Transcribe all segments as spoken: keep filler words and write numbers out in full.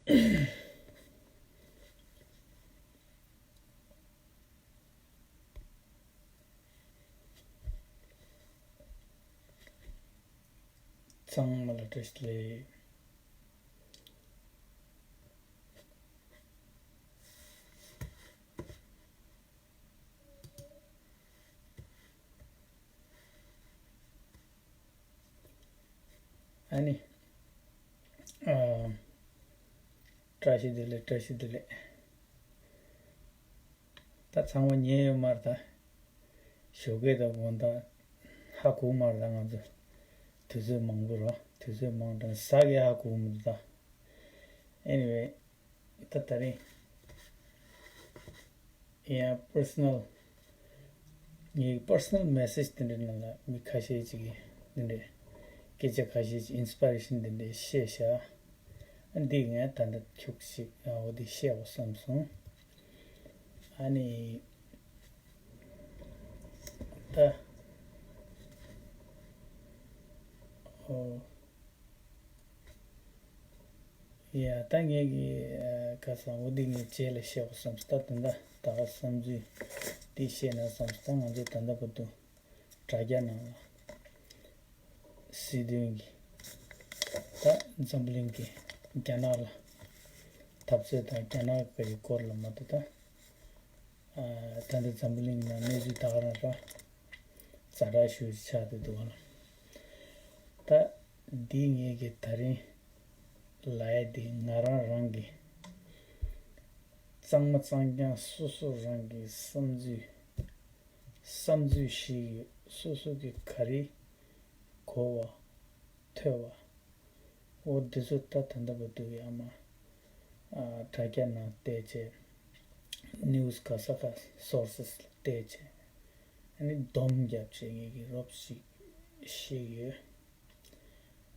ཚང་མ་ལ་བཀྲ་ཤིས་བདེ་ལེགས། ཨ་ནི། ཨ། བཀྲ་ཤིས་བདེ་ལེགས། བཀྲ་ཤིས་བདེ་ལེགས། ད་ཚང་མ་ཉན་ཡོད་མ་རེད་ད། ཞོགས་ཀས་དང་དགོང་དག་ཧ་གོ་མ་རེད་ད་ང་ཚོ། དུས་ཚོད་མང་པོ་རེད། དུས་ཚོད་མང་དྲགས་ཟ་གི་ཧ་གོ་མི་འདུག་ད། Anyway། ད་ད་རིང་ཡང་པར་སོ་ནལ། ངའི་པར་སོ་ནལ་མེ་སེ་ཇི་དེ་འདྲའི་ནང་ལ་མི་ཁ་ཤས་ཅིག་གིས་དེ་འདྲའི་སྐད་ཆ་ཁ་ཤས་ཅིག་ཨིན་སི་པ་རེ་ཤན་དེ་འདྲའི་བཤད་ཤག་འདི་ངས་ད་ལྟ་ཁྱུག་ཅིག་འོ་དེ་བཤད་དགོས་བསམ་སོང་། ཨ་ནི། ད། ཨོ། ཡ་ད་ངས་ཀྱི་ཁ་སང་འོ་འདི་ངས་རྗེས་ལ་བཤད་དགོས་བསམ་སོང་། ད་དེ་འདྲ་ད་ག་བསམ་ཚུལ་འདི་བཤད་ན་བསམ་སོང་། ད་ང་ཚོ་ད་ལྟ་བར་དུ་དྲ་རྒྱ་ནང་ལ་སྲིད་དོན་གྱི་ད་འཛམ་བུ་གླིང་གི་རྒྱ་ནག་ལ་འཐབ་རྩོད་དང་རྒྱ་ནག་གི་སྐོར་ལ་མ་གཏོགས་ད། ད་ལྟ་འཛམ་བུ་གླིང་ནང་གནས་ཚུལ་ད་ག་རང་ར་ཛ་དྲག་ཞེ་པོ་ཆགས་བསྡད་འདུག་ག་ལ། ད་འདི་ངས་ཀྱི་ད་རིང་ལབ་ཡ་འདི་ང་རང་རང་གི་གཙང་མ་གཙང་རྐྱང་སོ་སོ་རང་གི་བསམ་ཚུལ་བསམ་ཚུལ་ཞིག་ཡོད། སོ་སོ་གི་ག་རེ་གོ་བ་ཐོས་པ། འོ་འདི་ཚོ་ད་ད་ལྟ་བར་དུ་ཡང་མ་ཨ་དྲ་རྒྱ་ནང་བལྟས་བྱས། ནིའུ་སི་ག་ས་ག་སོར་སེ་སི་ལ་བལྟས་བྱས། ཨ་ནི་སྡོམ་བརྒྱབ་བྱས་ངེད་ཀྱིས་རོབ་ཞིག་ཤེས་ཡོད།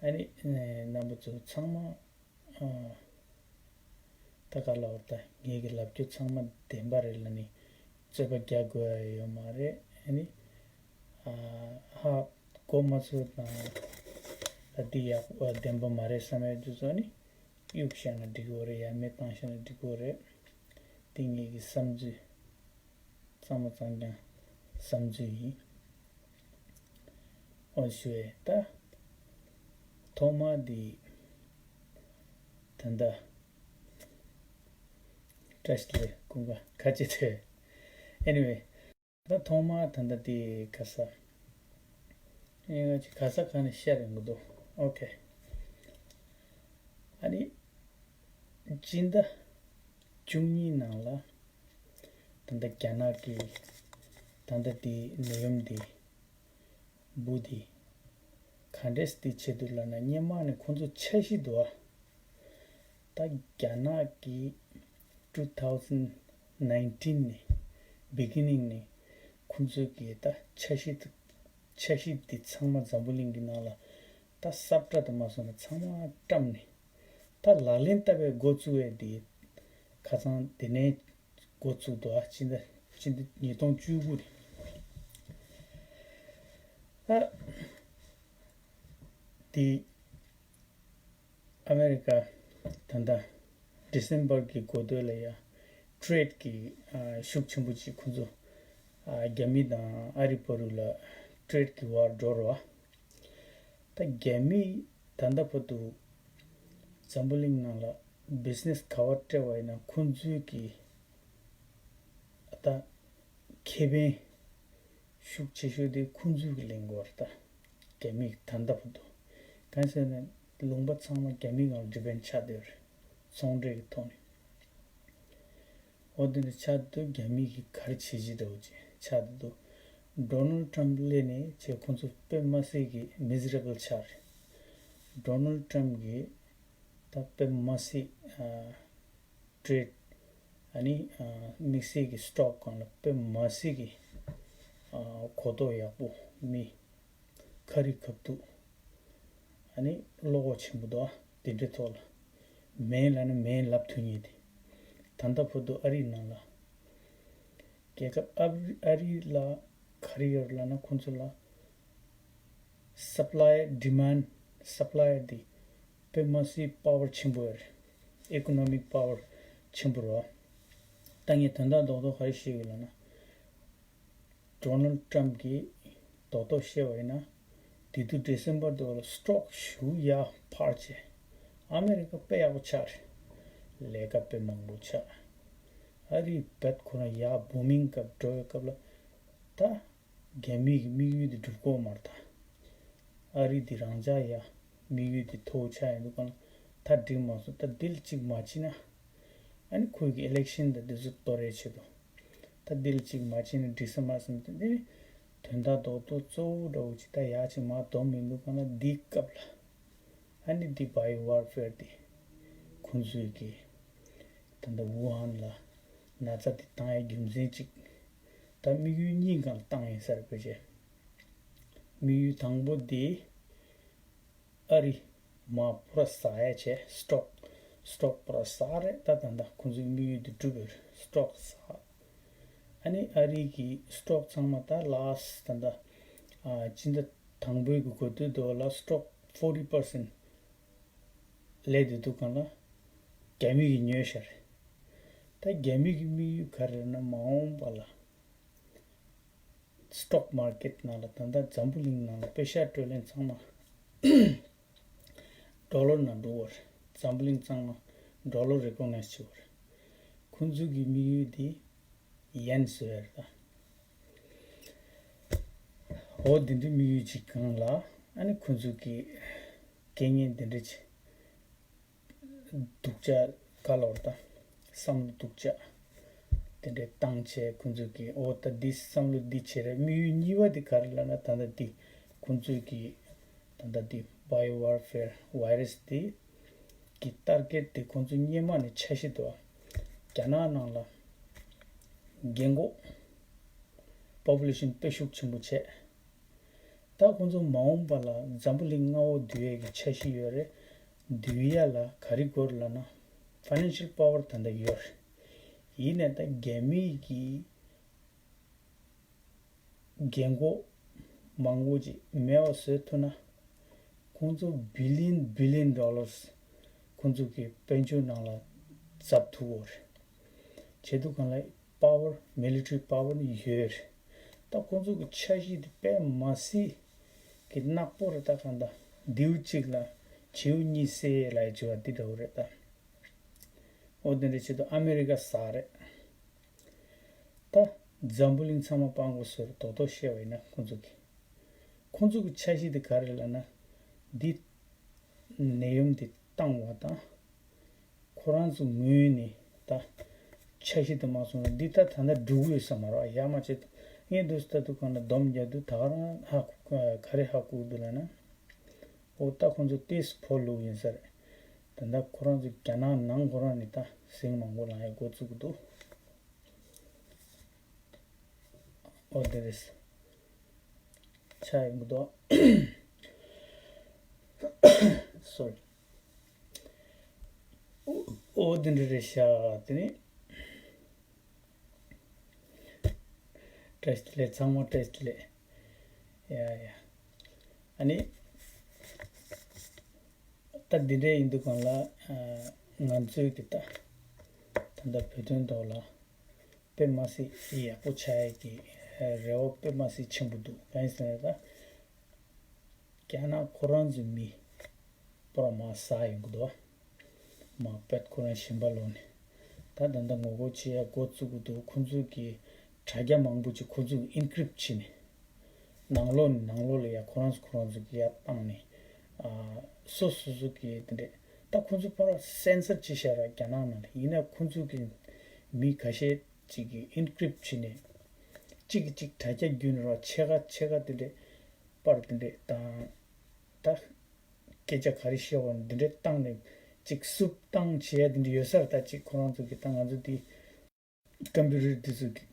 ཨ་ནི་རྣམ་པ་ཚོ་ཚང་མ་ཨ། ད་ག་ལ་བར་ད་ངེད་ཀྱི་ལབ་རྒྱུ་ཚང་མ་བདེན་པ་རེད་ལ་ནི་རྩོད་པ་རྒྱག་དགོས་ཡ་ཡོད་མ་རེད། ཨ་ནི་ཨ་ཧ་གོ་མ་ཚོད་དང་ད་འདི་ཡག་པོ་བདེན་པ་མ་རེད་བསམ་ཡ་དེ་ཚོ་ནི་གཡུག་བཞག་ན་འགྲིག་གི་རེད། ཡ་མེད་བཏང་བཞག་ན་འགྲིག་གི་རེད། འདི་ངེད་ཀྱི་བསམ་ཚུལ། གཙང་མ་གཙང་རྐྱང་བསམ་ཚུལ་ཡིན། འོ་ཞུ་ཡས་ད། ཐོག་མ་འདི་ད་ལྟ་བཀྲ་ཤིས་བདེ་ལེགས་ཀུན་དགའ་ཁ་ཆེ་ཐོས། Anyway། ད་ཐོག་མ་ད་ལྟ་དེ་ག་ས། ཨེ་ང་ཅི་ག་ས་ག་ནས་ཤར་ཡོང་གི་འདུག Okay། ཨ་ནི། སྤྱི་ཟླ་བཅུ་གཉིས་ནང་ལ། ད་ལྟ་རྒྱ་ནག་གི་ད་ལྟ་དེ་ནད་ཡམས་དེ་འབུ་དེ་ག་འདྲས་དེ་བྱེད་འདུག་ལབ་ན་སྔོན་མ་ནས་ཁོང་ཚོ་འཆར་གཞི་འདུག་ཨ། ད་རྒྱ་ནག་གི་two thousand nineteen ནས་beginning ནས་ཁོང་ཚོས་ཀྱི་ད་འཆར་གཞི་དེ་འཆར་གཞི་འདི་ཚང་མ་འཛམ་བུ་གླིང་གི་ནང་ལ་ད་ས་བཀྲ་དུ་མ་སོང་ན་ཚང་མ་བཀྲམ་ནས་ད་ལག་ལེན་བསྟར་བའི་འགོ་བཙུགས་ཡས་འདི་ཁ་སང་དེ་ནས་འགོ་བཙུགས་འདུག་ཨ། སྤྱི་ཟླ་སྤྱི་ཟླ་ཉིས་སྟོང་བཅུ་དགུ་རེད། ད་འདི་ཨ་མེ་རི་ཀ་ད་ལྟ་ཌི་སེམ་བར་གྱི་འགོ་སྟོད་ལ་ཡ་ཊེ་རེ་ཌི་གི་ཨ་ཤུགས་ཆེན་པོ་ཅིག་ཁོང་ཚོ་ཨ་རྒྱ་མི་དང་ཨ་རི་བར་དུ་ལ་ཊེ་རེ་ཌི་གི་ཝར་འགྲོ་རོགས། ད་རྒྱ་མི་ད་ལྟ་བར་དུ་འཛམ་བུ་གླིང་ནང་ལ་བི་ཛི་ནེ་སི་ག་བ་སྤྲད་པ་ཡིན་ན་ཁོང་ཚོའི་གི་ད་ཁེ་ཕན་ཤུགས་ཆེ་ཤོས་དེ་ཁོང་ཚོའི་གི་ལེན་དགོས་རེད་ད། རྒྱ་མིས་ད་ལྟ་བར་དུ། གང་ཟེར་ན་ལུང་པ་ཚང་མ་རྒྱ་མིའི་ངང་ལ་ཌི་པེན་ཌི་ཆགས་བསྡད་ཡོད་རེད། ཚོང་འབྲེལ་གྱི་ཐོག་ནས། འོ་དེ་འདྲ་ཆགས་དུས་རྒྱ་མི་གིས་ག་རེ་བྱེད་ཀྱི་འདྲ་བོ་ཅིག་ཆགས་བསྡད་འདུག་ཌོ་ནལ་ཌི་ཊརམ་ཕི་སླེབས་ནས་ཅིག་ཁོང་ཚོ་དཔེ་མ་སྲིད་ཀྱི་མི་ཛི་རེ་བལ་ཆགས་རེད། ཌོ་ནལ་ཌི་ཊརམ་ཕི་གིས་ད་དཔེ་མ་སྲིད་ཨ། ཊེ་རེ་ཌི། ཨ་ནི་ཨ་དམིགས་བསལ་གྱི་སི་ཊོག་སྒང་ལ་དཔེ་མ་སྲིད་ཀྱི་ཨ་གོ་རྟོགས་ཡག་པོ། མི་ཁ་རི་ཁ་ཐུག་ཨ་ནི་བློ་ཁོག་ཆེན་པོ་འདུག་ཨ། དེ་འདྲའི་ཐོག་ལ་མེད་ལབ་ན་མེད་ལབ་ཐུབ་མཁན་དེ། ད་ལྟ་བར་དུ་ཨ་རིའི་ནང་ལ་རྒྱལ་ཁབ་ཨ་རི་ཨ་རི་ལ་ག་རེ་ཡོད་ལབ་ན་ཁོང་ཚོ་ལ་སབ་ལའི་ཌི་མན་སབ་ལའི་དེ་དཔེ་མ་སྲིད་པ་ཝར་ཆེན་པོ་ཡོད་རེད། ཨི་ཀོ་ནོ་མིག་པ་ཝར་ཆེན་པོ་རེད་བ། ད་ངས་དོན་དག་རྡོག་རྡོག་ག་རེ་ཤེས་ཡོད་ལབ་ན། ཌོ་ནལ་ཊམ་གྱིས་རྡོག་རྡོག་བཤད་པ་ཡིན་ན། དེ་དུས་ཌི་སེམ་བར་དུ་ལ་སི་ཊོག་ཞེ་པོ་ཡར་འཕར་བྱས། ཨ་མེ་རི་ཀ་དཔེ་ཡག་པོ་ཆགས་རེད། ལས་ཀ་དཔེ་མང་པོ་ཆགས། ཨ་རིའི་བེད་ཁོ་རང་ཡར་བུ་མིང་སྐབས་འགྲོ་བའི་སྐབས་ལ། ད་རྒྱ་མི་གི་དམིགས་ཡུལ་དེ་འགྲུབ་ཀྱི་ཡོད་མ་རེད་ད། ཨ་རི་དེ་རང་འཇགས་ཡ་དམིགས་ཡུལ་དེ་མཐོ་པོ་ཆགས་ཡོང་དུས་གང་ལ་ད་འགྲིག་མ་སོང་། ད་འདི་ལ་གཅིག་མ་བྱས་ན། ཨ་ནི་ཁོའི་གི་ཨི་ལེག་ཤན་དང་འདི་ཚོ་གཏོར་ཡའི་ཆེད་དུ། ད་འདི་ལ་གཅིག་མ་བྱས་ན་འགྲིག་ས་མ་སོང་། དེ་ནི་དོན་དག་རྡོག་རྡོག་གཙོ་བོ་འདྲ་བོ་ཅིག་ད་ཡག་ཅིག་མར་བསྡོམས་ཡོང་དུས་གང་ལ་འདིའི་སྐབས་ལ། ཨ་ནི་འདི་བྷ་ཡོ་ཝར་ཕེར་འདི་ཁོང་ཚོས་ཀྱི་ད་ལྟ་ཝུ་ཧན་ལ་ན་ཚ་འདི་བཏང་ཡའི་རྒྱུ་མཚན་ཅིག་ད་དམིགས་ཡུལ་གཉིས་སྒང་བཏང་ཡིན་ས་རེད། ཕལ་ཆེར་དམིགས་ཡུལ་དང་པོ་འདི་ཨ་རི་མར་པུ་ར་ཟག་ཡ་བྱས། སི་ཊོག་སི་ཊོག་པུ་ར་ཟག་རེད། ད་ད་ལྟ་ཁོང་ཚོའི་དམིགས་ཡུལ་དེ་འགྲུབ་ཡོད་རེད། སི་ཊོག་ཟག་ཨ་ནི་ཨ་རི་གི་སི་ཊོག་ཚང་མ་ད་ལཱ་སི་ཊི་ད་ལྟ་ཨ་སྤྱི་ཟླ་དང་པོའི་གི་འགོ་སྟོད་དུ་ལ་སི་ཊོག་ཕོར་ཊི་པར་སེན་ཊི་ལས་དེ་འདུག་གང་ལ་རྒྱ་མི་གིས་ཉོས་ཤག་རེད། ད་རྒྱ་མི་གི་དམིགས་ཡུལ་ག་རེ་རེད་ན། མ་འོངས་པ་ལ་སི་ཊོག་མར་ཀེཊ་ནང་ལ་ད་ལྟ་འཛམ་བུ་གླིང་ནང་ལ་པེ་ཤག་སྤྲོད་ལེན་ཚང་མ་ཌོ་ལར་ནང་འགྲོ་བར། འཛམ་བུ་གླིང་ཚང་མ་ཌོ་ལར་རེ་ཀོག་ནའི་ཛི་བྱེད་པར། ཁོང་ཚོ་གི་དམིགས་ཡུལ་དེ་ཡེན་བཟོ་ཡ་རེད་ད། འོ་དེ་འདྲའི་དམིགས་ཡུལ་ཅིག་སྒང་ལ། ཨ་ནི་ཁོང་ཚོ་གི་རྐྱེན་ངན་དེ་འདྲ་ཅིག་སྡུག་ཅག་ག་ལོར་དང་བསམ་བློ་སྡུག་ཅག་དེ་འདྲའི་བཏང་བྱས། ཁོང་ཚོས་ཀྱིས་འོ་ད་འདི་བསམ་བློ་འདི་བྱེད་རེད། དམིགས་ཡུལ་གཉིས་པ་འདི་ག་རེ་ལབ་ན། ད་ལྟ་འདི་ཁོང་ཚོས་ཀྱིས་ད་ལྟ་འདི་བྷ་ཡོ་ཝར་ཕེར་ཝའི་རས་འདི་གི་ཊར་གེཊ་འདི་ཁོང་ཚོ་སྔོན་མ་ནས་འཆར་གཞི་འདུག་རྒྱ་ནག་ནང་ལ་རྒན་གོག་པོ་པུ་ལེ་ཤན་དཔེ་ཤུགས་ཆེན་པོ་བྱས། ད་ཁོང་ཚོ་མ་འོངས་པ་ལ་འཛམ་བུ་གླིང་མངའ་འོག་བསྡུ་ཡས་ཀྱི་འཆར་གཞི་ཡོད་རེད། བསྡུ་ཡ་ལ་ག་རེ་དགོས་རེད་ལབ་ན། ཕའི་ནན་ཤལ་པ་ཝར་ད་ལྟ་ཡོད་རེད། ཡིན་ནའི་ད་རྒྱ་མི་གི་རྒན་གོག་མང་པོ་ཅིག་མེད་པ་བཟོ་ཐུབ་ན། ཁོང་ཚོ་བི་ལི་ཡན་བི་ལི་ཡན་ཌོ་ལར་སི་ཁོང་ཚོ་གི་དཔལ་འབྱོར་ནང་ལ་འཛུལ་ཐུབ་ཀྱི་ཡོད་རེད། བྱེད་དུས་གང་ལ་པ་ཝར་མི་ལི་ཊ་རི་པ་ཝར་ནི་ཡོད་རེད། ད་ཁོང་ཚོ་གི་འཆར་གཞི་དེ་དཔེ་མ་སྲིད་ཀྱི་ནག་པོ་རེད། ད་གང་ལྟར་མདེའུ་གཅིག་ལ་བྱིའུ་གཉིས་བསད་ལབ་ཡ་བྱེད་པ་འདི་འདྲ་བོ་རེད་ད། འོ་དེ་འདྲ་བྱེད་དུས་ཨ་མེ་རི་ཀ་ཟག་རེད། ད་འཛམ་བུ་གླིང་ཚང་མ་སྤང་དགོས་བཟོ་རེད། རྡོག་རྡོག་བཤད་པ་ཡིན་ན་ཁོང་ཚོ་གི་ཁོང་ཚོ་གི་འཆར་གཞི་དེ་ག་རེ་ལབ་ན། འདི་ནད་ཡམས་འདི་བཏང་བ་དང་ཁོ་རང་ཚོ་ངོས་ནས་ད་འཆར་གཞི་དེ་མ་སོང་ན་འདི་ད་ད་ལྟ་འགྲུབ་ཀྱི་ཡོད་ས་མ་རེད། ཡ་མ་བྱེད་དུས་ངས་འདུག་ལྟ་དུས་གང་ལ་སྡོམ་རྒྱག་དུས་ད་ག་རང་ཧ་གོ་ག་རེ་ཧ་གོ་གི་འདུག་ལབ་ན། འོ་ད་ཁོང་ཚོ་ཏོག་ཙམ་ཕོ་ལུག་ཡིན་ས་རེད། ད་ལྟ་ཁོ་རང་ཚོ་རྒྱ་ནག་ནང་ཁོ་རང་ནས་ད་ཟིང་མང་པོ་ལངས་ཡ་འགོ་བཙུགས་ཀྱི་འདུག་འོ་དེ་རེད། ཆ་ཡོང་གི་འདུག་སོ་རི། འོ་དེ་འདྲ་རེད་ཤག་དེ་ནི་བཀྲ་ཤིས་བདེ་ལེགས། ཚང་མ་བཀྲ་ཤིས་བདེ་ལེགས། ཡ་ཡ། ཨ་ནི། ད་འདི་འདྲ་ཡིན་དུས་གང་ལ་ང་ཚོའི་གི་ད་ད་ལྟ་བོད་དོན་ཐོག་ལ་དཔེ་མ་སྲིད་ཡག་པོ་ཆགས་ཡས་ཀྱི་རེ་བ་དཔེ་མ་སྲིད་ཆེན་པོ་འདུག་གང་ཡིན་ཟེར་ན། ད་རྒྱ་ནག་ཁོ་རང་ཚོའི་མི་པོ་ར་མར་ཟག་ཡོང་གི་འདུག་མར་བེད་ཁོ་རང་ཞིང་པ་ལོག་ནས་ད་ད་ལྟ་ངོ་རྒོལ་བྱེད་ཡ་འགོ་བཙུགས་ཀྱི་འདུག་ཁོ་ཚོའི་གི་དྲ་རྒྱ་མང་པོ་ཅིག་ཁོ་ཚོས་ཨིན་ཀྲིབ་བྱས་ནས་ནང་ལོགས་ནས་ནང་ལོགས་ལ་ཡ་ཁོ་རང་ཚོ་ཁོ་རང་ཚོ་གི་ཡ་བཏང་ནས་ཨ་སོ་སོ་སོ་གི་དེ་འདྲས། ད་ཁོ་ཚོ་ཕར་སེན་སར་བྱས་བཞག་ར་རྒྱ་ནག་ནང་ལ། ཡིན་ན་ཁོ་ཚོ་གི་མི་ཁ་ཤས་ཅིག་གིས་ཨིན་ཀྲིབ་བྱས་ནས་གཅིག་གིས་གཅིག་དྲ་རྒྱ་བརྒྱུད་ནས་ར་ཕྱེད་ཀ་ཕྱེད་ཀ་དེ་འདྲས་པར་དེ་འདྲས་དང་། ད་སྐད་ཆ་ག་རེ་བཤད་པ་འདི་འདྲས་བཏང་ནས་ཅིག་སུབ་བཏང་བྱས་དེ་འདྲས་ཡོད་ས་རེད། ད་ཅིག་ཁོ་རང་ཚོ་གི་ད་ང་ཚོ་དེ་ཀམ་པུ་ཊར་དེ་ཚོ་གི་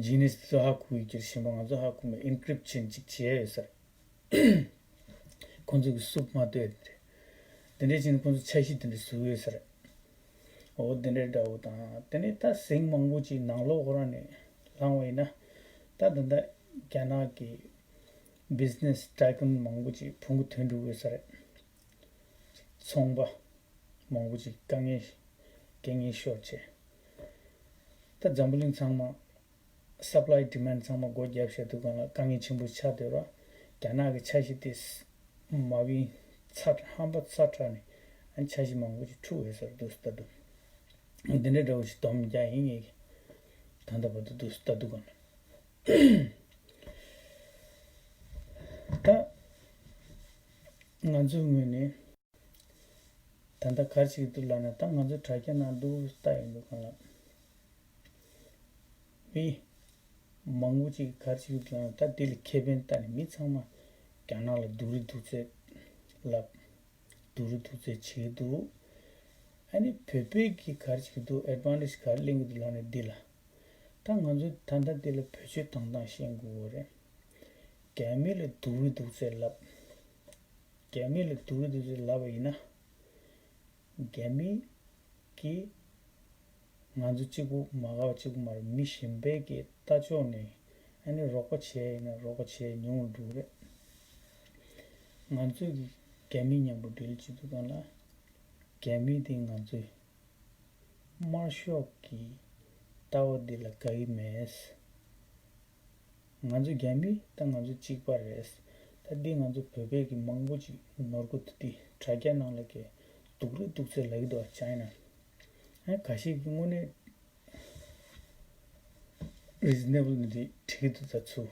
ཇི་ནི་ཡས་དེ་ཚོ་ཧ་གོ་གི་ཁྱེར་ཤེས་པ། ང་ཚོ་ཧ་གོ་མེད། ཨིན་ཀྲིབ་བྱས་ཅིག་བྱས་ཡོད་ས་རེད། ཁོང་ཚོ་གི་སུབ་མ་ཐུབ་ཡ་དེ་འདྲས། དེ་འདྲས་བྱས་ནས་ཁོང་ཚོ་འཆར་གཞི་དེ་འདྲས་བཟོ་གི་ཡོད་ས་རེད། འོ་དེ་འདྲས་འདྲ་བོ་དང་། དེ་ནས་ད་ཟིང་མང་པོ་ཅིག་ནང་ལོགས་ཁོ་རང་ནས་ལངས་པ་ཡིན་ན། ད་ད་ལྟ་རྒྱ་ནག་གི་བི་ཛི་ནེ་སི་ཊའི་ཀུན་མང་པོ་ཅིག་ཕུང་པོ་ཐོན་འགྲོ་གི་ཡོད་ས་རེད། ཚོང་པ། མང་པོ་ཅིག་དཀའ་ངལ་རྐྱེན་ངན་ཤོར་བྱས། ད་འཛམ་བུ་གླིང་ཚང་མ་supply demand ཚང་མ་སྒོ་བརྒྱབ་བྱས་འདུག་གང་ལ་དཀའ་ངལ་ཆེན་པོ་ཆགས་བསྡད་རོགས། རྒྱ་ནག་གི་འཆར་གཞི་དེ་མ་བིན་ཚ་ཧམ་པ་ཚ་དྲགས་ནས་ཨ་འཆར་གཞི་མང་པོ་ཅིག་འཁྲུག་ཡོད་ས་རེད་འདུག་ད་དུང་འདི་འདྲའི་འདྲ་བོ་ཞིག་སྡོམ་རྒྱག་ཡིན་ངེས་ད་ལྟ་བར་དུ་འདུག་ད་འདུག་གང་ལ། ད་ང་ཚོའི་ངོས་ནས་ད་ལྟ་ག་རེ་བྱེད་ཀྱི་འདུག་ལབ་ན། ད་ང་ཚོ་དྲ་རྒྱ་ནང་འདུག་ལྟ་ཡོང་འདུག་གང་ལ། མི་མང་པོ་ཅིག་ག་རེ་བྱེད་ཀྱི་འདུག་ལབ་ན། ད་འདི་ལ་ཁེ་ཕན་ལྟ་ནས་མི་ཚང་མ་རྒྱ་ནག་ལ་སྡུག་རུས་སྡུག་ཚད་ལབ། སྡུག་རུས་སྡུག་ཚད་བྱེད་ཀྱི་འདུག་ཨ་ནི་བོད་པས་ཀྱི་ག་རེ་བྱེད་ཀྱི་འདུག advantage ག་རེ་ལེན་གྱི་འདུག་ལབ་ན་འདི་ལ། ད་ང་ཚོ་ད་ལྟ་འདི་ལ་བེད་སྤྱོད་བཏང་སྟངས་ཤེས་དགོས་རེད། རྒྱ་མི་ལ་སྡུག་རུས་སྡུག་ཚད་ལབ། རྒྱ་མི་ལ་སྡུག་རུས་སྡུག་ཚད་ལབ་པ་ཡིན་ན། རྒྱ་མི་གིས་ང་ཚོ་གཅིག་པུ་མ་དགའ་བ་གཅིག་པུ་མ་རེད། མི་གཞན་པའི་གི་ལྟ་ཕྱོགས་ནས་ཨ་ནི་རོགས་པ་བྱས་ཡིན་ན་རོགས་པ་བྱས་ཉུང་རུ་འགྲོ་གི་རེད། ང་ཚོས་གི་རྒྱ་མི་མཉམ་པོ་འབྲེལ་བྱེད་དུས་སྒང་ལ་རྒྱ་མི་དེ་ང་ཚོའི་དམར་ཤོག་གི་ལྟ་བ་འདི་ལ་དགའ་གི་མེད། ང་ཚོ་རྒྱ་མི་ད་ང་ཚོ་གཅིག་པ་རེད། ད་འདི་ང་ཚོ་བོད་པའི་གི་མང་པོ་ཅིག་ནོར་གོ་ཐུག་དེ་དྲ་རྒྱ་ནང་ལ་གི་སྡུག་རུས་སྡུག་ཚད་ལབ་ཀྱི་འདུག་ཨ། ཅའི་ན་ཨ་ཁ་ཤས་ཀྱི་དངོས་གནས་reasonable ནི་དེ་བྲིས་ཀྱི་འདུག་ད་ཚུར་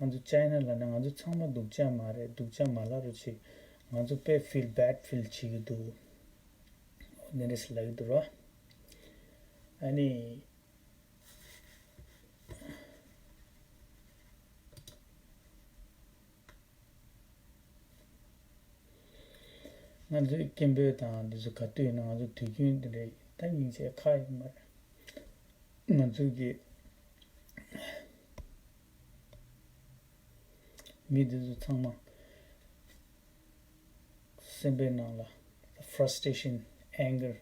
ང་ཚོ་ཅའི་ན་ལབ་ན་ང་ཚོ་ཚང་མ་སྡུག་ཅག་མ་རེད། སྡུག་ཅག་མ་ལབ་རོགས་བྱེད། ང་ཚོ་དཔེ་feel bad feel བྱེད་ཀྱི་འདུག་འདི་འདྲ་ཞིག་ལབ་ཀྱི་འདུག་ར། ཨ་ནི། ང་ཚོའི་སྐད་འབོད་དང་འདི་ཚོ་ག་དུས་ཡིན་ན་ང་ཚོ་དུས་རྒྱུན་འདི་འདྲའི་ད་སྙིང་རྗེ་ཁག་ཡོད་མ་རེད། ང་ཚོའི་གི་མི་འདི་ཚོ་ཚང་མ་སེམས་པའི་ནང་ལ་frustration, anger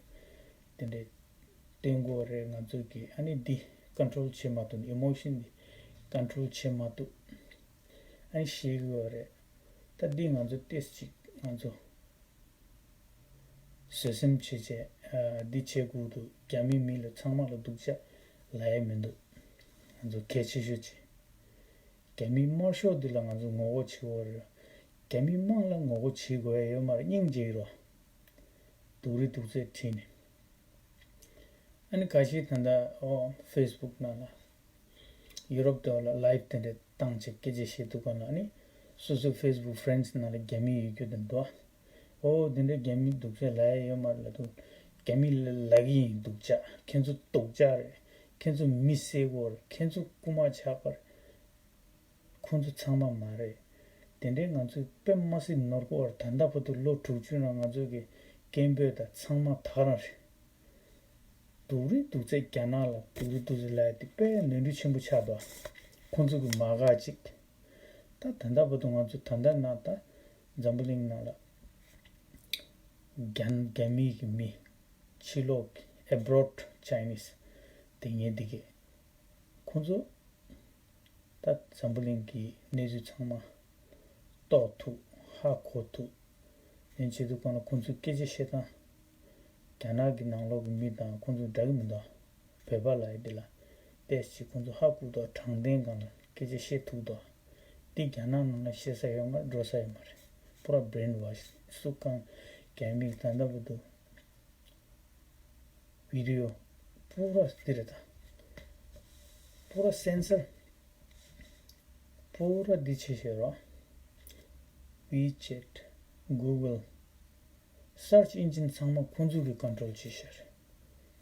དེ་འདྲའི་བསྟན་དགོས་རེད། ང་ཚོ་གི་ཨ་ནི་འདི་control བྱེད་མ་ཐུབ། emotion འདི་control བྱེད་མ་ཐུབ། ཨ་ནི་ཤེས་དགོས་རེད། ད་འདི་ང་ཚོ་ཏོག་ཙམ་ཅིག་ང་ཚོ་བཟོད་སེམས་བྱེད་བྱས་འདི་བྱེད་དགོས་འདུག་རྒྱ་མི་མི་ལ་ཚང་མ་ལ་སྡུག་ཅག་ལབ་ཡ་མི་འདུག་ང་ཚོ་གལ་ཆེ་ཤོས་ཅིག་རྒྱ་མིའི་དམར་ཤོག་འདི་ལ་ང་ཚོ་ངོ་རྒོལ་བྱེད་དགོས་རེད། རྒྱ་མིའི་དམངས་ལ་ངོ་རྒོལ་བྱེད་དགོས་ཡ་ཡོད་མ་རེད། སྙིང་རྗེ་རོ། སྡུག་རུས་སྡུག་ཚད་བྲིས་ནས། ཨ་ནི་ཁ་ཤས་ད་ལྟ་ཨོ་Facebook ནང་ལ་ཡུ་རོབ་དེ་བ་ལ་live དེ་འདྲ་བཏང་བྱས་སྐད་ཆ་བཤད་དུས་སྒང་ལ་ཨ་ནི་སོ་སོའི་Facebook friends ནང་ལ་རྒྱ་མི་ཡོད་རྒྱུ་དེ་འདུག་ཨོ་དེ་འདྲ་རྒྱ་མི་སྡུག་ཅག་ལབ་ཡ་ཡོད་མ་རེད་ལབ་དུས། རྒྱ་མི་ལ་ལབ་ཀྱི་ཡིན། སྡུག་ཅག་ཁྱེད་ཚོ་སྡུག་ཅག་རེད། ཁྱེད་ཚོ་མི་བསད་དགོས་རེད། ཁྱེད་ཚོ་རྐུ་མ་ཆགས་པ་རེད། ཁོང་ཚོ་ཚང་མ་མ་རེད། དེ་འདྲའི་ང་ཚོས་དཔེ་མ་སྲིད་ནོར་གོ་བར་ད་ལྟ་བར་དུ་ལོ་དྲུག་ཅུ་ནང་ང་ཚོ་གི་སྐད་འབོད་དང་ཚང་མ་ད་ག་རང་རེད། སྡུག་རུས་སྡུག་ཚད་རྒྱ་ནག་ལ་སྡུག་རུས་སྡུག་ཚད་ལབ་ཡ་དེ་དཔེ་ནོར་འཁྲུལ་ཆེན་པོ་ཆགས་འདུག་ཁོང་ཚོ་གི་མ་དགའ་ཅིག་ད་ད་ལྟ་བར་དུ་ང་ཚོ་ད་ལྟ་ན་ད་འཛམ་བུ་གླིང་ནང་ལ་རྒྱ་རྒྱ་མི་གི་མི་ཕྱི་ལོགས་ཀྱི་abroad Chinese དེ་ངས་འདི་གས་ཁོང་ཚོ་ད་འཛམ་བུ་གླིང་གི་གནས་ཚུལ་ཚང་མ་རྟོགས་ཐུབ། ཧ་གོ་ཐུབ། ཡིན་བྱེད་དུས་སྒང་ལ་ཁོང་ཚོའི་སྐད་ཆ་བཤད་སྟངས་རྒྱ་ནག་གི་ནང་ལོགས་ཀྱི་མི་དང་ཁོང་ཚོ་འདྲ་གི་མི་འདུག་བོད་པ་ལབ་ཡ་འདི་ལ་ཏོག་ཙམ་ཁོང་ཚོ་ཧ་གོ་འདུག་དྲང་བདེན་སྒང་ལ་སྐད་ཆ་བཤད་ཐུབ་འདུག་འདི་རྒྱ་ནག་ནང་ལ་བཤད་ས་ཡོད་མ་རེད། འགྲོ་ས་ཡོད་མ་རེད། པུ་ར་brainwash སུ་གང་རྒྱ་མིས་ད་ལྟ་བར་དུ་བི་ཌི་ཡོ་པུ་ར་འདི་རེད་ད། པུ་ར་སེན་སར། པུ་ར་འདི་བྱེད་བྱེད་རོགས། WeChat, Google, search engine ཚང་མ་ཁོང་ཚོ་གིས་control བྱེད་བཞག་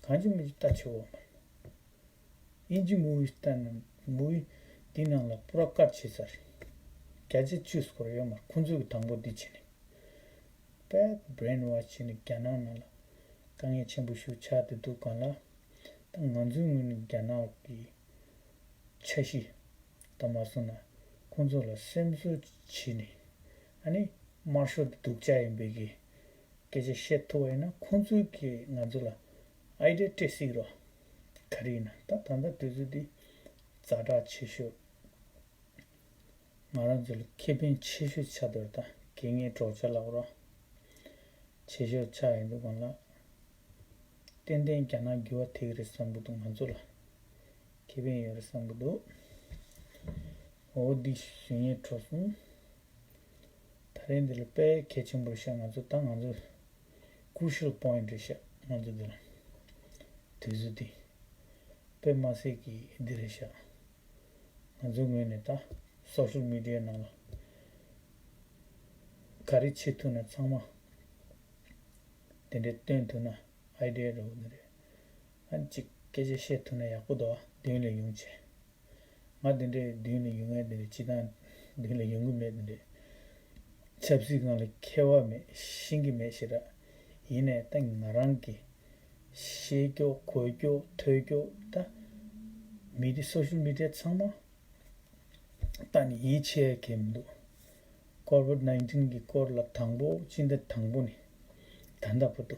རེད། གང་ཅི་མི་ཅི་ལྟ་བྱེད་འོ་མ་རེད། ཨིན་ཇི་མུ་ཝི་ལྟ་ན་མུ་ཝི་འདི་ནང་ལ་པུ་ར་ཀཊ་བྱེད་ས་རེད། བརྒྱ་ཆ་བཅུ་སྐོར་ཡོད་མ་རེད། ཁོང་ཚོ་གིས་དང་པོ་འདི་བྱེད་ནས། དཔེ་brainwash བྱས་ནས་རྒྱ་ནག་ནང་ལ་དཀའ་ངལ་ཆེན་པོ་ཞིག་ཆགས་བསྡད་འདུག་གང་ལ། ད་ང་ཚོའི་ངོས་ནས་རྒྱ་ནག་གི་འཆར་གཞི་ད་མ་སོང་ན་ཁོང་ཚོ་ལ་སེམས་གསོ་བྱས་ནས་ཨ་ནི་དམར་ཤོག་འདི་སྡུག་ཅག་ཡིན་པའི་གི་སྐད་ཆ་བཤད་ཐུབ་པ་ཡིན་ན་ཁོང་ཚོས་གི་ང་ཚོ་ལ་ཨའི་ཌི་ཡ་སྤྲད་སྲིད་རོགས། ག་རེ་ཡིན་ན་ད་ད་ལྟ་དུས་ཚོད་འདི་ཛ་དྲག་ཆེ་ཤོས། ང་རང་ཚོ་ལ་ཁེ་ཕན་ཆེ་ཤོས་ཆགས་འདུག་ད་དགེ་བསྙེན་གྲོགས་ཅག་ལབ་རོགས། ཆེ་ཤོས་ཆགས་ཡོང་དུས་སྒང་ལ། ཏན་ཏན་རྒྱ་ནག་འགྱུར་བ་ཐེབས་ཀྱི་རེད་བསམ་གྱི་འདུག་ང་ཚོ་ལ་ཁེ་ཕན་ཡོད་རེད་བསམ་གྱི་འདུག་འོ་འདི་ཞུ་སྙིང་བྲོ་སོང་། ད་རིང་འདི་ལ་དཔེ་གལ་ཆེན་པོ་རེད་ཤག་ང་ཚོ་ད་ང་ཚོ་crucial point རེད་ཤག་ང་ཚོ་འདི་ལ་དུས་ཚོད་འདི་དཔེ་མ་སྲིད་ཀྱི་འདི་རེད་ཤག་ང་ཚོའི་ངོས་ནས་ད་social media ནང་ལ་ག་རེ་བྱེད་ཐུབ་ན་ཚང་མ་དེ་འདྲའི་སྟོན་ཐུབ་ན་idea རེད་འོ་འདི་རེད། ཨ་ནི་གཅིག་སྐད་ཆ་བཤད་ཐུབ་ན་ཡག་པོ་འདུག་ཨ། མདུན་ལ་ཡོང་བྱས། ང་འདི་འདྲའི་མདུན་ལ་ཡོང་ཡས་འདི་འདྲའི་སྤྱི་བཏང་མདུན་ལ་ཡོང་གི་མེད་འདི་འདྲའི། ཆབ་སྲིད་སྒང་ལ་མཁས་པ་མེད་ཤེས་ཀྱི་མེད་ཞེ་དྲག་ཡིན་ནའི་ད་ང་རང་གི་ཤེས་རྒྱུ་གོ་རྒྱུ་ཐོས་རྒྱུ་ད་མི་དེ་social media ཚང་མ་ད་ནི་ཡིད་ཆེས་ཡས་མི་འདུག COVID nineteen གི་སྐོར་ལ་དང་པོ་སྤྱི་ཟླ་དང་པོ་ནས་ད་ལྟ་བར་དུ་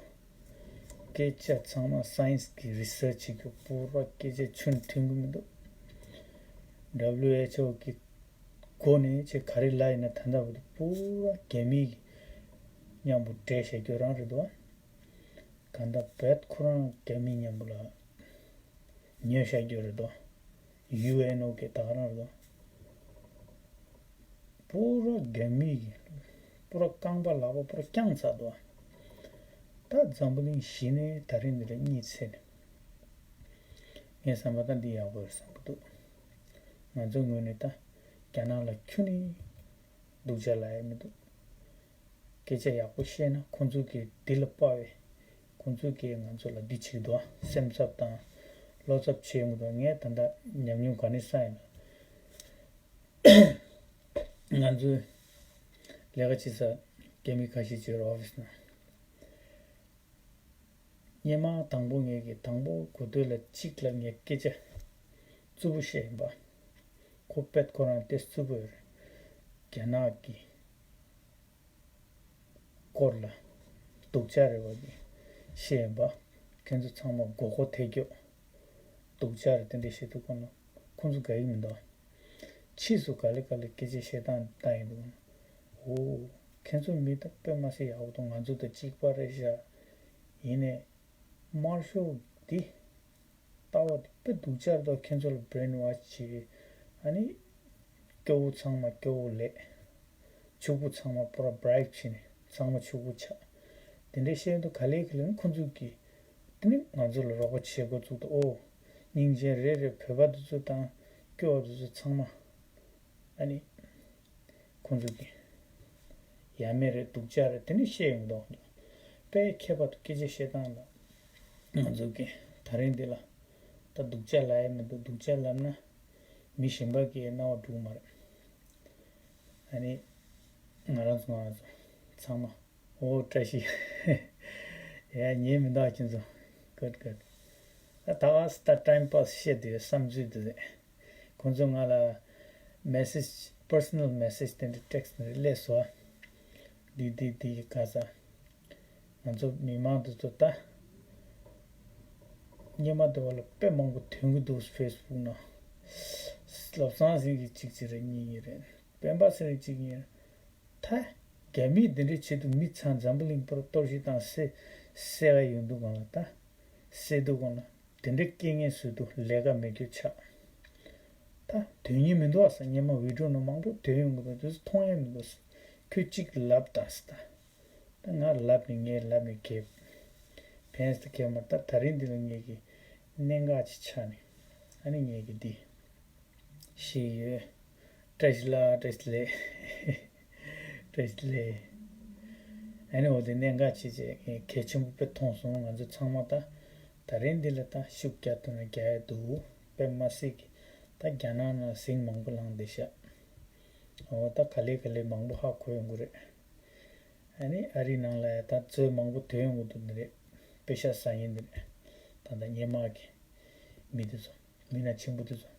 སྐད་ཆ་ཚང་མ་science གི་research བྱེད་རྒྱུ་པུ་ར་སྐད་ཆ་ཆུ་ནས་ཐོན་གྱི་མི་འདུག WHO གི་སྒོ་ནས་ཆེ་ག་རེ་ལབ་ཡིན་ན་ད་ལྟ་བར་དུ་པུ་ར་རྒྱ་མི་གི་མཉམ་པོ་འབྲེལ་བཞག་རྒྱུ་རང་རེད་འདུག་གང་ལྟར་བེད་ཁོ་རང་རྒྱ་མི་མཉམ་པོ་ལ་ཉོས་བཞག་རྒྱུ་རེད་དོ། ཡུ་ཨེན་ཨོ་གི་ད་ག་རང་རེད་དོ། པུ་ར་རྒྱ་མི་གི་པུ་ར་རྐང་པ་ལག་པ་པུ་ར་བརྐྱངས་ཚར་དོ། ད་འཛམ་བུ་གླིང་གཞི་ནས་ད་རིང་འདི་ལ་གཉིད་སད་ནས། ངས་བསམ་པ་ད་འདི་ཡག་པོ་རེད་བསམ་གི་འདུག་ང་ཚོའི་ངོས་ནས་ད་རྒྱ་ནག་ལ་ཁྱོན་ནས་སྡུག་ཅག་ལབ་ཡ་མི་འདུག་སྐད་ཆ་ཡག་པོ་བཤད་ན་ཁོང་ཚོ་གིས་འདི་ལ་དཔའ་བས། ཁོང་ཚོ་གིས་ང་ཚོ་ལ་འདི་བྱེད་ཀྱི་འདུག་ཨ། སེམས་འཚབ་དང་བློ་འཚབ་བྱེད་ཡོང་གི་འདུག་ངས་ད་ལྟ་ཉམས་མྱོང་ག་ནས་བསགས་ཡིན་ན། ང་ཚོའི་ལས་ཀ་བྱེད་ས་རྒྱ་མི་ཁ་ཤས་ཅིག་ཡོད་རེད་ཨོ་ཕི་སི་ནང་། སྔོན་མ་དང་པོ་ངས་ཀྱི་དང་པོ་གོ་ཐོས་ལ་གཅིག་ལ་ངས་སྐད་ཆ་རྩུབ་པོ་བཤད་ཡིན་པ། ཁོ་དཔེ་ཁོ་རང་དེ་རྩུབ་པོ་ཡོད་རེད། རྒྱ་ནག་གི་སྐོར་ལ་སྡུག་ཅག་རེད་བ་གི་བཤད་ཡིན་པ། ཁྱེད་ཚོ་ཚང་མ་མགོ་སྐོར་ཐེབས་རྒྱུ་སྡུག་ཅག་རེད་དེ་འདྲ་བཤད་དུས་ཁོ་ན་ཁོང་ཚོ་དགའ་གི་མི་འདུག་ཕྱིས་སུ་ག་ལེ་ག་ལེ་སྐད་ཆ་བཤད་སྟངས་བལྟ་ཡིན་འདུག་འོ། ཁྱེད་ཚོ་མི་ད་དཔེ་མ་སྲིད་ཡག་པོ་འདུག་ང་ཚོ་དང་གཅིག་པ་རེད་ཤག་ཡིན་ནའི་དམར་ཤོག་འདི་ལྟ་བ་འདི་དཔེ་སྡུག་ཅག་རེད་འདུག་ཁྱེད་ཚོ་ལ་brainwash བྱེད། ཨ་ནི་སྐྱོ་བོ་ཚང་མ་སྐྱོ་བོ་ལས། ཕྱུག་པོ་ཚང་མ་པུ་ར་bribe བྱས་ནས་ཚང་མ་ཕྱུག་པོ་ཆགས། དེ་འདྲའི་བཤད་དུས་ག་ལེ་ག་ལེ་ནི་ཁོ་ཚོ་གིས་དེ་ནི་ང་ཚོ་ལ་རོགས་པ་བྱེད་འགོ་བཙུགས་འདུག་ཨོ། སྙིང་རྗེ་རེད་རེད། བོད་པ་དེ་ཚོ་དང་སྐྱོ་བ་དེ་ཚོ་ཚང་མ་ཨ་ནི་ཁོ་ཚོ་གིས་ཡ་མེད་རེད་སྡུག་ཅག་རེད་དེ་ནི་བཤད་ཡོང་འདུག་དཔེ་མཁས་པ་དང་སྐད་ཆ་བཤད་སྟངས་ལ་ང་ཚོ་གིས་ད་རིང་འདི་ལ་ད་སྡུག་ཅག་ལབ་ཡ་མི་འདུག་སྡུག་ཅག་ལབ་ན་མི་གཞན་པ་གིས་རྣ་བ་འགྲོ་གི་མ་རེད། ཨ་ནི་ང་རང་ཚོ་ང་རང་ཚོ་ཚང་མ་ཨོ་བཀྲ་ཤིས། ཡ་ཉན་མི་འདུག་ཁྱེད་ཚོ། Good, good. ད་ད་ད་time pass བཤད་དེ་བསམ་ཚུལ་དེ་རེད། ཁོང་ཚོ་ང་ལ་message, personal message དེ་འདྲ་text དེ་འདྲ་སླེབས་སོང་། འདི་འདི་འདི་ག་ས། ང་ཚོ་མི་མང་དེ་ཚོ་ད་སྔོན་མ་དེ་བ་ལ་དཔེ་མང་པོ་ཐོན་གི་འདུག Facebook ནང་། བློ་བཟང་ཟེར་གི་གཅིག་གཅིག་རེད། གཉིས་གཉིས་རེད། སྤེན་པ་ཟེར་གི་གཅིག་གཉིས་རེད། ད་རྒྱ་མིས་འདི་འདྲ་བྱེད་དུས་མི་ཚང་འཛམ་བུ་གླིང་པུ་ར་གཏོར་བཤིག་དང་བསད་བསད་ག་ཡོང་དུས་སྒང་ལ་ད་བསད་དུས་སྒང་ལ་དེ་འདྲ་སྐད་ངན་བཟོས་དུས་ལས་ཀ་མེད་རྒྱུ་ཆགས། ད་དོན་སྙིང་མི་འདུག་ཨ་ས། སྔོན་མ་video ནང་མང་པོ་ཐོན་ཡོང་གི་འདུག་དེ་ཚོ་མཐོང་ཡ་མི་འདུག་ཨ་ས། ཁྱོད་གཅིག་ལབ་དང་ས་ད། ད་ང་ལབ་ནས་ངས་ལབ་ནས་གེབ། ཕན་སྟེ་གེབ་མ་ད་ད་རིང་འདི་ལ་ངས་ཀྱི་གནད་འགག་ཅིག་ཆགས་ནས་ཨ་ནི་ངས་ཀྱི་འདི་ཤེས་ཡོད། བཀྲ་ཤིས་ལགས་བཀྲ་ཤིས་ལེགས། བཀྲ་ཤིས་ལེགས། ཨ་ནི་འོ་དེ་གནད་འགག་ཅིག་བྱས་ངས་གལ་ཆེན་པོ་དཔེ་མཐོང་སོང་། ང་ཚོ་ཚང་མ་ད་ད་རིང་འདི་ལ་ད་ཤུགས་རྒྱག་ཐུབ་ན་རྒྱག་ཡ་འདུག་དཔེ་མ་སྲིད་ཀྱི་ད་རྒྱ་ནག་ནང་ཟིང་མང་པོ་ལངས་བསྡད་ཤག་འོ་ད་ག་ལེ་ག་ལེ་མང་པོ་ཧ་གོ་ཡོང་གི་རེད། ཨ་ནི་ཨ་རིའི་ནང་ལ་ཡ་ད་རྩོད་མང་པོ་ཐོན་ཡོང་གི་འདུག་འདི་རེད། པེ་ཤ་ཟ་མཁན་འདི་རེད། ད་ལྟ་སྔོན་མ་གི་མི་དེ་ཚོ་མི་སྣ་ཆེན་པོ་དེ་ཚོ།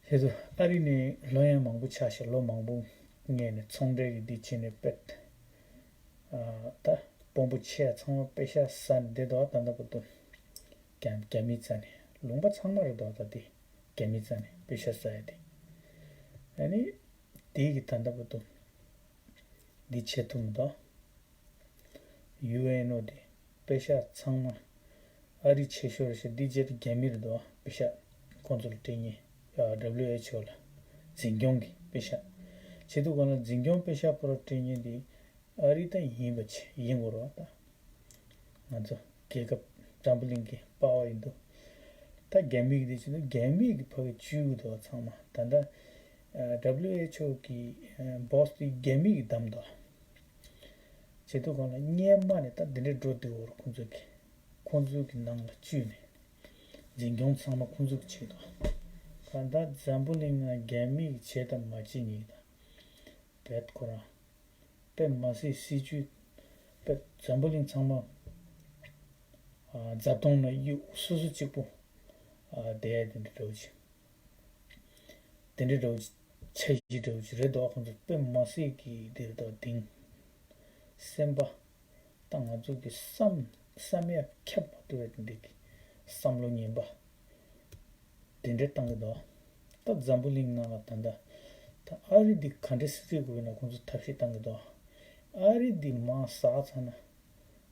དེ་ཚོ་ཨ་རི་ནས་ལོ་ཡང་མང་པོ་ཆགས་ཤག་ལོ་མང་པོ་སྔོན་ནས་ཚོང་འབྲེལ་གྱི་འདི་བྱས་ནས་པེ་ད་དཔོན་པོ་ཆེ་ཚང་མ་པེ་ཤ་ཟ་ནས་བསྡད་འདུག་ད་ལྟ་བར་དུ་རྒྱ་རྒྱ་མི་རྩ་ནས་ལུང་པ་ཚང་མ་རེད་འདུག་ད་དེ་རྒྱ་མི་རྩ་ནས་པེ་ཤ་ཟ་ཡ་དེ་ཨ་ནི་དེ་གི་ད་ལྟ་བར་དུ་འདི་བྱེད་ཐུབ་མི་འདུག་ཡུ་ཨེན་ཨོ་དེ་པེ་ཤག་ཚང་མ་ཨ་རི་ཆེ་ཤོས་རེད་ཤག་འདི་རྗེས་རྒྱ་མི་རེད་འདུག་པེ་ཤག་ཁོང་ཚོ་ལ་སྤྲད་མཁན། ཨ། ཌབ་ལིའུ་ཨེཆ་ཨོ་ལ་འཛིན་སྐྱོང་གི་པེ་ཤག་བྱེད་དུས་སྒང་ལ་འཛིན་སྐྱོང་པེ་ཤག་ཁོ་རང་སྤྲད་མཁན་དེ་ཨ་རི་ད་ཡིན་པ་བྱས་ཡིན་དགོས་རེད་པ། ད་ང་ཚོ་རྒྱལ་ཁབ་འཛམ་བུ་གླིང་གི་པ་ཝར་ཡིན་འདུག་ད་རྒྱ་མི་གི་དེ་བྱེད་དུས་རྒྱ་མི་གི་ཕ་གི་བཅུག་གི་འདུག་ཚང་མ། ད་ལྟ་ཨ་ཌབ་ལིའུ་ཨེཆ་ཨོ་གི་ཨ་བོ་སི་དེ་རྒྱ་མི་གི་བདམས་འདུག་བྱེད་དུས་སྒང་ལ་སྔོན་མ་ནས་ད་འདི་འདྲའི་འགྲོ་བསྡད་ཡོད་རེད། ཁོང་ཚོ་གི་ཁོང་ཚོ་གི་ནང་ལ་བཅུག་ནས་འཛིན་སྐྱོང་ཚང་མ་ཁོང་ཚོ་གི་བྱེད་འདུག་གང་ལྟར་འཛམ་བུ་གླིང་ནང་རྒྱ་མི་གི་བྱེད་དང་མ་བྱེད་གཉིས་དང་། བེད་ཁོ་རང་དཔེ་མ་སྲིད་སྲིད་ཇུས་དཔེ་འཛམ་བུ་གླིང་ཚང་མ་ཨ་རྫབ་དོང་ན་གཡུག་སོ་སོ་གཅིག་པོ་ཨ་བསྡད་དེ་འདྲ་འདྲ་བོ་ཅིག་དེ་འདྲ་འདྲ་བོ་ཅིག་འཆར་གཞི་འདྲ་བོ་ཅིག་རེད་འདུག་ཁོང་ཚོ་དཔེ་མ་སྲིད་ཀྱི་དེ་རེད་འདུག་དེང་སེམས་པ་ད་ང་ཚོ་གི་བསམ་བསམ་ཡ་ཁྱབ་མ་ཐུབ་པའི་དེ་འདྲ་གི་བསམ་བློ་ངན་པ་དེ་འདྲ་བཏང་གི་འདུག་ད་འཛམ་བུ་གླིང་ནང་ལ་ད་ལྟ་ད་ཨ་རི་འདི་ག་འདྲ་སེ་སེ་དགོས་ན་ཁོང་ཚོ་ཐབས་ཤེས་བཏང་གི་འདུག་ཨ་རི་འདི་མར་ཟག་ཚར་ན་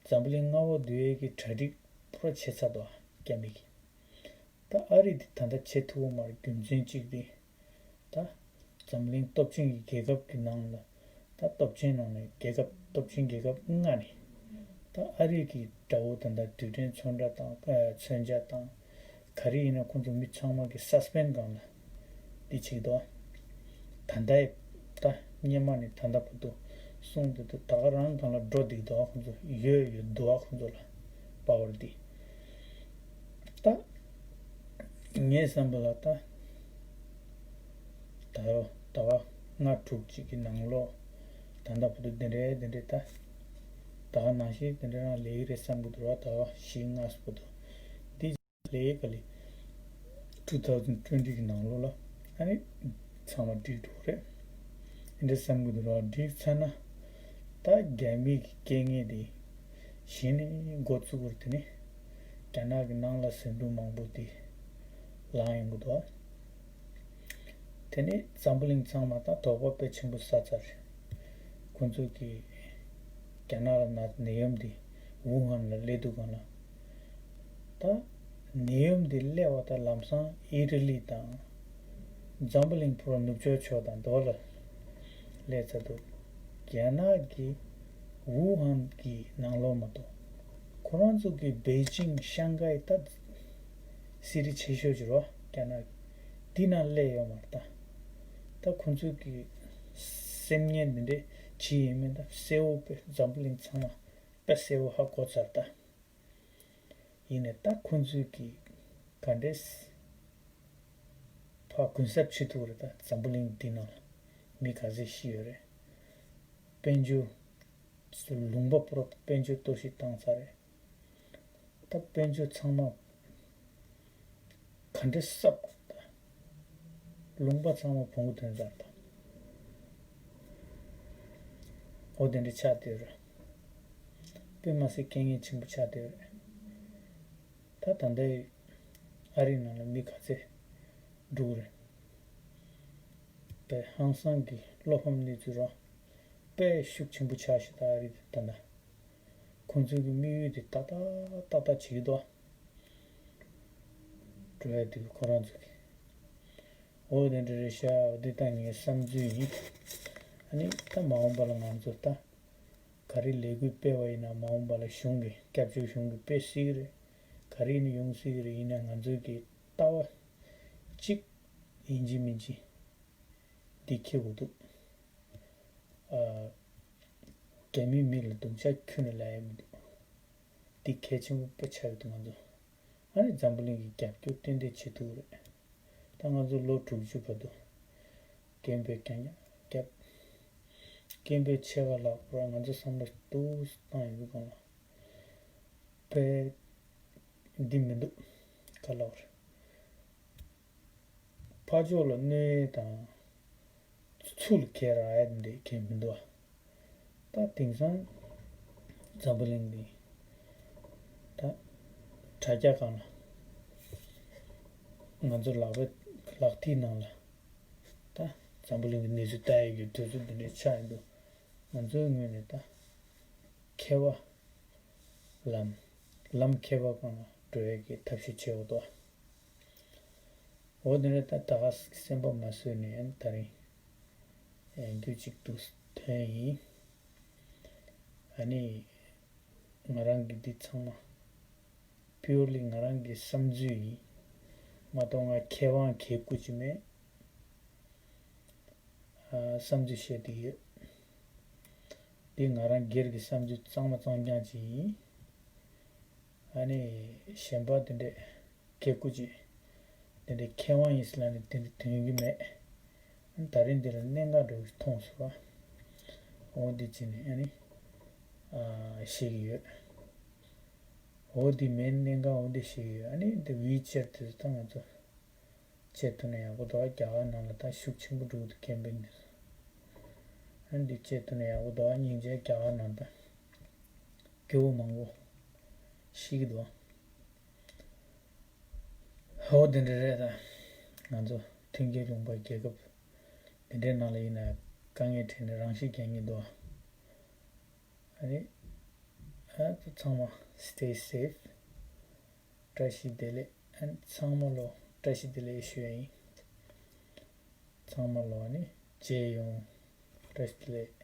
འཛམ་བུ་གླིང་མངའ་འོག་བསྡུ་ཡས་ཀྱི་གྲ་སྒྲིག་པུ་ར་བྱས་ཚར་འདུག་རྒྱ་མི་གིས། ད་ཨ་རི་འདི་ད་ལྟ་བྱེད་ཐུབ་པ་མ་རེད། རྒྱུ་མཚན་གཅིག་དེ་ད་འཛམ་གླིང་སྟོབས་ཆེན་གྱི་རྒྱལ་ཁབ་ཀྱི་ནང་ལ་ད་སྟོབས་ཆེན་ནང་ནས་རྒྱལ་ཁབ་སྟོབས་ཆེན་རྒྱལ་ཁབ་ལྔ་ནས་ད་ཨ་རི་གི་དགྲ་བོ་ད་ལྟ་རྡུལ་ཕྲན་མཚོན་ཆ་དང་། ཨ། མཚོན་ཆ་དང་ག་རེ་ཡིན་ན་ཁོང་ཚོ་མི་ཚང་མ་གི་སཱ་སི་པེན་སྒང་ལ་འདི་བྱེད་ཀྱི་འདུག་ད་ལྟ་ད་སྔོན་མ་ནས་ད་ལྟ་བར་དུ་གསུངས་བསྡད་འདུག་ད་ག་རང་སྒང་ལ་འགྲོ་བསྡད་འདུག་ཁོང་ཚོ་ཡོད་ཡོད་འདུག་ཁོང་ཚོ་ལ་པ་ཝར་འདི། ད་ངའི་བསམ་པ་ལ་ད་ད་ཟླ་བ་ལྔ་དྲུག་ཅིག་གི་ནང་ལོགས་ད་ལྟ་བར་དུ་འདི་འདྲའི་འདི་འདྲའི་ད་ད་ག་ནང་བཞིན་འདི་འདྲ་རང་ལས་ཀྱི་རེད་བསམ་གྱི་འདུག་ད་བ་ཞིག་ལྔ་སུ་བར་དུ་འདི་ལས་ཀ་ལས་two thousand twenty གི་ནང་ལོགས་ལ་ཨ་ནི་ཚང་མ་འགྲིག་འགྲོ་གི་རེད། འདི་འདྲ་བསམ་གྱི་འདུག་ར། འགྲིག་ཚར་ན་ད་རྒྱ་མི་གི་རྐྱེན་ངན་དེ་གཞི་ནས་འགོ་བཙུགས་པར། དེ་ནས་རྒྱ་ནག་གི་ནང་ལ་ཟིང་འཁྲུག་མང་པོ་དེ་ལངས་ཡོང་གི་འདུག་དེ་ནས་འཛམ་བུ་གླིང་ཚང་མ་ད་དོགས་པ་དཔེ་ཆེན་པོ་ཟ་ཚར་རེད། ཁོང་ཚོ་གིས་རྒྱ་ནག་ལ་ནད་ཡམས་དེ་ཝུ་ཧན་ལ་སླེབས་དུས་སྒང་ལ། ད་ནད་ཡམས་འདི་སླེབས་པ་དང་ལམ་སང་ཨི་ཊ་ལི་དང་འཛམ་བུ་གླིང་ཕོ་བྲང་ནུབ་ཕྱོགས་ཕྱོགས་དང་དོ་ལ་སླེབས་ཚར་འདུག་རྒྱ་ནག་གི་ཝུ་ཧན་གྱི་ནང་ལོགས་མ་གཏོགས་ཁོ་རང་ཚོ་གི་པེ་ཅིང་ཤང་ཀའི་ད་སི་ཊི་ཆེ་ཤོས་ཅིག་རེད་རྒྱ་ནག་གི། འདི་ནང་སླེབས་ཡོད་མ་རེད་ད། ད་ཁོང་ཚོ་གི་སེམས་ངན་འདི་འདྲས་བྱེད་ཡིན་མིན་ད་གསལ་བོ་དཔེ་འཛམ་བུ་གླིང་ཚང་མ་དཔེ་གསལ་བོ་ཧ་གོ་ཚར་ད། ཡིན་ནའི་ད་ཁོང་ཚོས་ཀྱིས་ག་འདྲས་ཕར་གུན་གསབ་བྱེད་ཐུབ་རེད། ད་འཛམ་བུ་གླིང་འདི་ནང་ལ་མི་ག་ཚད་ཤི་ཡོད་རེད། དཔལ་འབྱོར་ལུང་པ་པོ་ར་དཔལ་འབྱོར་གཏོར་བཤིག་བཏང་ཚར་རེད། ད་དཔལ་འབྱོར་ཚང་མ་ག་འདྲས་གསབ་དགོས་ད། ལུང་པ་ཚང་མ་བོང་བུ་ཐོན་ཚར་ད། འོ་དེ་འདྲ་ཆགས་བསྡད་རེད། དཔེ་མ་སྲིད་རྐྱེན་ངན་ཆེན་པོ་ཆགས་བསྡད་རེད། ད་ད་ལྟའི་ཨ་རི་ནང་ལ་མི་ག་ཚད་འགྲོ་གི་རེད། དཔེ་ཧང་སང་གི་བློ་ཕམ་གནས་ཚུལ་ར་དཔེ་ཤུགས་ཆེན་པོ་ཆགས་ཤག་ད་ཨ་རི་དེ་ད་ལྟ། ཁོང་ཚོའི་གི་དམིགས་ཡུལ་དེ་ཏག་ཏག་ཏག་ཏག་བྱེད་ཀྱི་འདུག་འགྲོ་ཡ་དེ་ཁོ་རང་ཚོ་གི། འོ་དེ་འདྲ་རེད་ཤག་འདི་ད་ངའི་བསམ་ཚུལ་ཡིན། ཨ་ནི་ད་མ་འོངས་པ་ལ་ང་ཚོ་ད་ག་རེ་ལས་འགུལ་སྤེལ་བ་ཡིན་ན་མ་འོངས་པ་ལ་གཞུང་གི་སྐྱབས་བཅོལ་གཞུང་གི་སྤེལ་སྲིད་ཀྱི་རེད། ག་རེ་ཡིན་ན་ཡོང་སྲིད་ཀྱི་རེད། ཡིན་ན་ང་ཚོའི་གི་ལྟ་བ་གཅིག་ཡིན་གཅིག་མིན་གཅིག་འདི་འཁྱེར་དགོས་འདུག་ཨ། རྒྱ་མིའི་མི་ལ་རྡུང་ཆ་ཁྱོན་ནས་ལབ་ཡ་མི་འདུག་འདི་གལ་ཆེན་པོ་དཔེ་ཆགས་ཀྱི་འདུག་ང་ཚོ། ཨ་ནི་འཛམ་བུ་གླིང་གི་རྒྱབ་སྐྱོར་ཏན་ཏན་བྱེད་ཐུབ་ཀྱི་རེད། ད་ང་ཚོ་ལོ་དྲུག་ཅུ་བར་དུ་སྐད་འབོད་རྐྱང་རྐྱང་བརྒྱབ། སྐད་འབོད་ཕྱེད་ཀ་ལྷག་པོ་ར་ང་ཚོ་བསམ་བློ་ཏོག་ཙམ་བཏང་ཡོང་དུས་སྒང་ལ་དཔེ་འདི་མི་འདུག་ག་ལབ་རེད། ཕར་ཕྱོགས་ལ་གནོད་ཡས་དང་ཚུར་ལ་ཁྱེར་རག་ཡས་འདི་གས་མི་འདུག་ད་དེང་སང་འཛམ་བུ་གླིང་འདི་ད་དྲ་རྒྱ་སྒང་ལ་ང་ཚོ་ལག་པའི་ལག་མཐིལ་ནང་ལ་ད་འཛམ་བུ་གླིང་གི་གནས་ཚུལ་ལྟ་ཡས་ཀྱི་དུས་ཚོད་འདི་འདྲའི་ཆགས་ཡོད་འདུག་ང་ཚོའི་ངོས་ནས་ད་མཁས་པ་ ལམ། ལམ་ཁྱད་པར་སྒང་ལ་འགྲོ་ཡས་ཀྱི་ཐབས་ཤེས་བྱེད་འོ་དོ། འོ་དེ་ནས་ད་ད་ག་སེམས་པ་མ་བཟོད་ནས་ད་རིང་རྒྱུ་གཅིག་ཏུ་ཐོན་ཡིན། ཨ་ནི་ང་རང་གི་འདི་ཚང་མ་པིའོར་ལི་ང་རང་གི་བསམ་ཚུལ་ཡིན། མ་གཏོགས་ང་ཁེ་དབང་གེ་སྐུ་ཅི་མེད། བསམ་ཚུལ་བཤད་དེ་ཡོད། འདི་ང་རང་སྒེར་གྱི་བསམ་ཚུལ་གཙང་མ་གཙང་རྐྱང་ཅིག་ཡིན། ཨ་ནི་གཞན་པ་དེ་འདྲས་གེ་སྐུ་ཅིག་དེ་འདྲས་ཁེ་དབང་ཡིན་ཟེར་ལབ་ནས་དེ་འདྲས་དོན་གྱི་མེད། ཨ་ནི་ད་རིང་འདི་ལ་གནད་འགག་འགྲོ་གི་མཐོང་སོང་བ། འོ་འདི་བྱས་ནས་ཨ་ནི་བཤད་ཀྱི་ཡོད། འོ་འདི་མེད་གནད་འགག་འོ་འདི་བཤད་ཀྱི་ཡོད། ཨ་ནི་འདི་ཝི་ཆེར་དེ་ཚོ་ད་ང་ཚོ། བྱེད་ཐུབ་ན་ཡག་པོ་འདུག་རྒྱ་གར་ནང་ལ་ད་ཤུགས་ཆེན་པོ་འགྲོ་གི་འདུག་ཀེམ་པེན་འདི་ཚོ། ཨ་འདི་བྱེད་ཐུབ་ན་ཡག་པོ་འདུག་སྙིང་རྗེ། རྒྱ་གར་ནང་ད་སྐྱོ་བོ་མང་པོ་ཤི་གི་འདུག་ཧོ་དེ་འདྲ་རེད། ད་ང་ཚོ་མཐུན་རྐྱེན་ལུང་པ་རྒྱལ་ཁབ་དེ་འདྲའི་ནང་ལ་ཡིན་ན་དཀའ་ངལ་འཕྲད་ནས་རང་ཤི་རྒྱག་མཁན་འདུག་ཨ་ནི་ཨ་ཚང་མ་stay safe། བཀྲ་ཤིས་བདེ་ལེགས། ཨ་ནི་ཚང་མ་ལོ་བཀྲ་ཤིས་བདེ་ལེགས་ཞུ་ཡ་ཡིན། ཚང་མ་ལོ་ཨ་ནི་མཇལ་ཡོང་། བཀྲ་ཤིས་བདེ་ལེགས།